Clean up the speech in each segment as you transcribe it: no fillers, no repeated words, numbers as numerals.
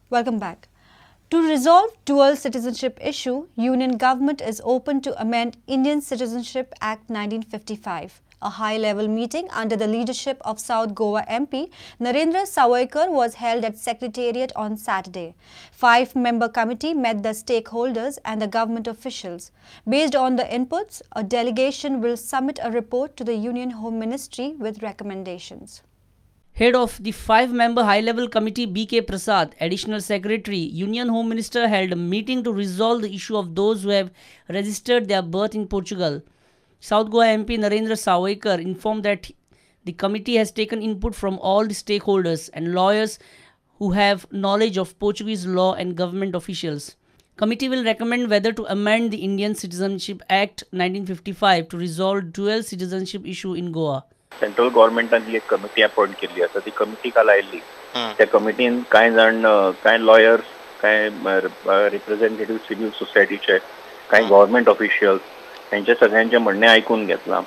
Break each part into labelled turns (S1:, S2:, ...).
S1: Welcome back. To resolve dual citizenship issue, Union Government is open to amend Indian Citizenship Act 1955. A high-level meeting under the leadership of South Goa MP Narendra Sawaikar was held at Secretariat on Saturday. 5-member committee met the stakeholders and the government officials. Based on the inputs, a delegation will submit a report to the Union Home Ministry with recommendations.
S2: Head of the 5-member high-level committee B.K. Prasad, Additional Secretary, Union Home Minister held a meeting to resolve the issue of those who have registered their birth in Portugal. South Goa MP Narendra Sawaikar informed that the committee has taken input from all the stakeholders and lawyers who have knowledge of Portuguese law and government officials. Committee will recommend whether to amend the Indian Citizenship Act 1955 to resolve dual citizenship issue in Goa.
S3: Central गव्हर्मेंटान जी एक committee appoint केल्ली आसा ती committee काल आयिल्ली. त्या कमिटीन कांय जाण, कांय लॉयर्स, कांय रिप्रेझेंटेटिव्ह सिव्हील सोसायटीचे, कांय गव्हर्मेंट ऑफिशियल्स हेंचे सगळ्यांचें म्हणणें आयकून घेतलां.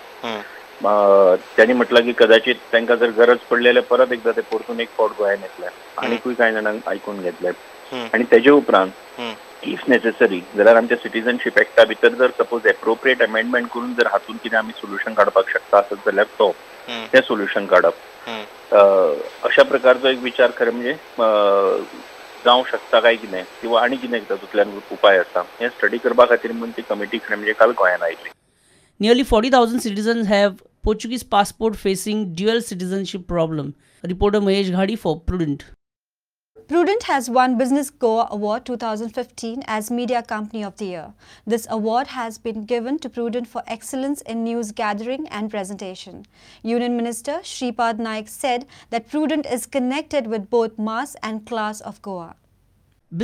S3: त्यांनी म्हटलं की कदाचित तांकां जर गरज पडली जाल्यार परत एकदां ते परतून एक फावट गोंयान येतले आनीकूय कांय जाणांक आयकून घेतले आनी तेजे उपरांत if necessary जाल्यार आमच्या सिटीजनशीप एक्टा भितर जर सपोज एप्रोप्रिएट अमेंडमेंट करून जर हातून कितें आमी सोल्युशन काडपाक शकता आसत जाल्यार तो तें सोल्युशन काडप, अशा प्रकारचो एक विचार खरें म्हणजे जावंक शकता काय कितें किंवा आनी कितें तातूंतल्यान उपाय आसा हें स्टडी करपा खातीर म्हणून ती कमिटी खरें म्हणजे काल गोंयान आयली.
S2: Nearly 40,000 citizens have Portuguese passport facing dual citizenship problem. Reporter Mahesh Ghadi for Prudent.
S1: Prudent has won Business Goa Award 2015 as Media Company of the Year. This award has been given to Prudent for excellence in news gathering and presentation. Union Minister Shripad Naik said that Prudent is connected with both mass and class of Goa.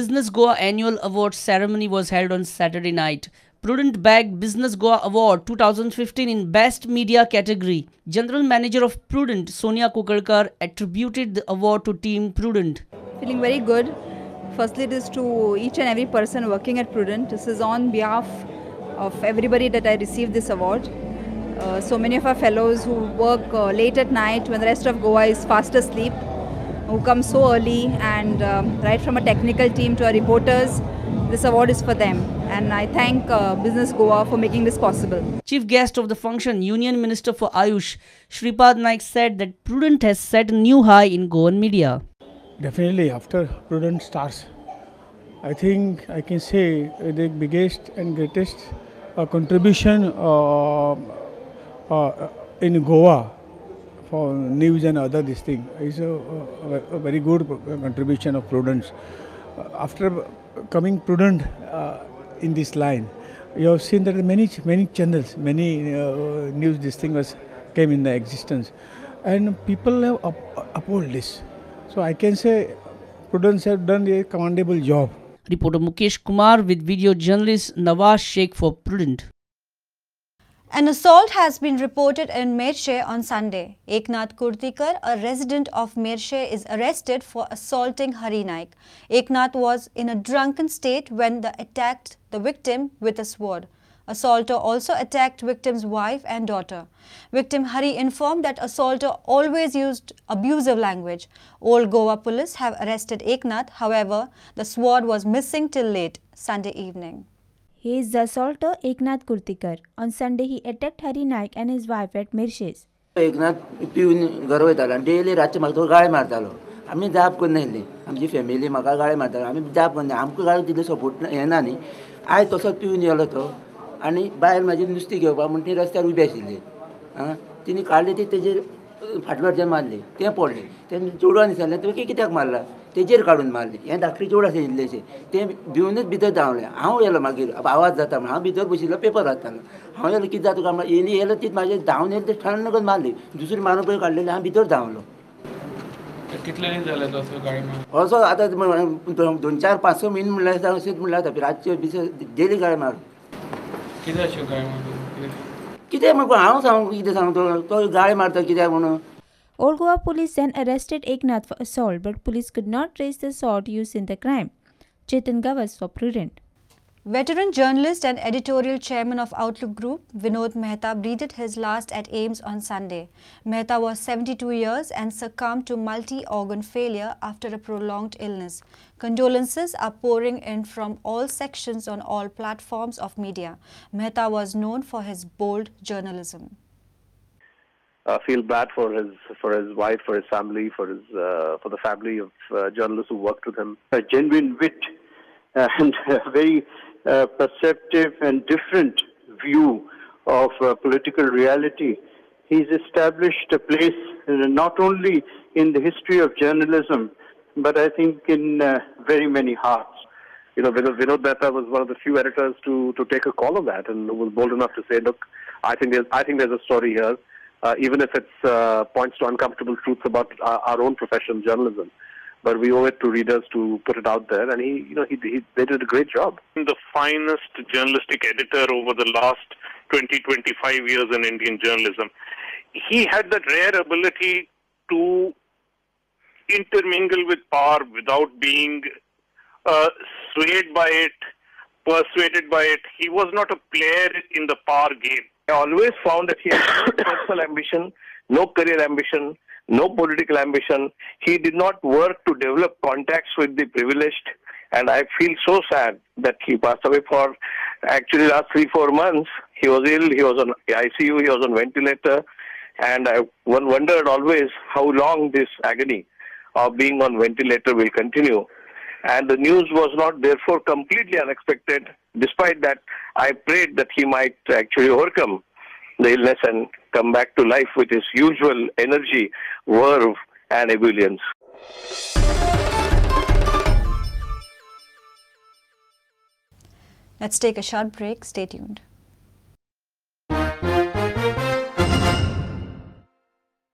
S2: Business Goa Annual Awards ceremony was held on Saturday night. Prudent bagged Business Goa Award 2015 in Best Media category. General Manager of Prudent, Sonia Kukalkar, attributed the award to Team Prudent.
S4: Feeling very good. Firstly, it is to each and every person working at Prudent. This is on behalf of everybody that I received this award. So many of our fellows who work late at night when the rest of Goa is fast asleep, who come so early, and right from a technical team to our reporters, this award is for them. And I thank Business Goa for making this possible.
S2: Chief guest of the function, Union Minister for Ayush, Shripad Naik, said that Prudent has set a new high in Goan media.
S5: Definitely, after Prudent starts, I think I can say the biggest and greatest contribution in Goa for news and other this thing is a very good contribution of Prudence. After coming Prudent in this line, you have seen that many channels, many news this thing was came in the existence, and people have uphold this. So I can say Prudence have done a commendable job.
S2: Reporter Mukesh Kumar with video journalist Nawaz Sheikh for Prudent.
S1: An assault has been reported in Merche on Sunday. Eknath Kurtikar, a resident of Merche, is arrested for assaulting Hari Naik. Eknath was in a drunken state when they attacked the victim with a sword. Assaulter also attacked victim's wife and daughter. Victim Hari informed that assaulter always used abusive language. Old Goa police have arrested Eknath. However, the sword was missing till late Sunday evening.
S6: He is the assaulter Eknath Kurtikar. On Sunday, he attacked Hari Naik and his wife at Mirshes.
S7: Eknath पिवन घर वयतालो आनी daily रातचे म्हाका तो गाळी मारतालो. आमी जाप करनासली, आमची फॅमिली म्हाका गाळी मारतालो, आमी जाप करना, आमकां गाळी तितले सपोर्ट येना न्ही. आयज तसोच पिवन येयलो तो आनी बायल म्हाजी नुस्तें घेवपाक म्हण ती रस्त्यार उबी आशिल्ली. आं, तिणी काडली ती तेजेर फाटल्यान मारली, तें पडलें. तें चेडवान विचारलें तुवें कित्याक मारला, तेजेर काडून मारली. हें धाकटें चेडूं आसा इल्लेशें, तें भिवनूच भितर धांवलें. हांव येयलो मागीर आवाज जाता म्हण हांव भितर बशिल्लो पेपर वाचतालो. हांव येयलो कितें जाता काय म्हळ्यार येयली येयलो ती म्हाजेर धांवन येयली, ती ठण्ण करून मारली. दुसरी मारून पळय काडलेली, हांव भितर धांवलो.
S8: कितले दीस जाले तसो गाळी मारून?
S7: असो आतां 2, 4, 5, 6 म्हयने म्हणल्यार अशेंच म्हणल्यार जाता. रातचे बिस डेली गाळी मार.
S8: कितें अश्यो गाळी मारता?
S7: कितें म्हणून हांव सांगू कितें सांगतो, तो गाळी मारता कित्याक म्हणून.
S6: Old Goa police then arrested Eknath for assault, but police could not trace the sword used in the crime. Chetan Gavas for Prudent.
S1: Veteran journalist and editorial chairman of Outlook Group, Vinod Mehta, breathed his last at AIIMS on Sunday. Mehta was 72 years and succumbed to multi-organ failure after a prolonged illness. Condolences are pouring in from all sections on all platforms of media. Mehta was known for his bold journalism.
S9: I feel bad for his wife, for his family, for the family of journalists who worked with him.
S10: A genuine wit and a very perceptive and different view of political reality. He's established a place not only in the history of journalism, but I think in very many hearts.
S9: You know, Vinod Mehta was one of the few editors to take a call on that and was bold enough to say, look, I think there's a story here, even if it points to uncomfortable truths about our own profession, journalism. But we owe it to readers to put it out there, and they did a great job.
S11: The finest journalistic editor over the last 20-25 years in Indian journalism. He had that rare ability to intermingle with power without being swayed by it, persuaded by it. He was not a player in the power game.
S12: I always found that he had no personal ambition, no career ambition, no political ambition. He did not work to develop contacts with the privileged, and I feel so sad that he passed away. For actually last 3-4 months, he was ill, he was on ICU, he was on ventilator, and one wondered always how long this agony of being on ventilator will continue. And the news was not therefore completely unexpected. Despite that, I prayed that he might actually overcome the illness and come back to life with his usual energy, verve and ebullience.
S1: Let's take a short break. Stay tuned.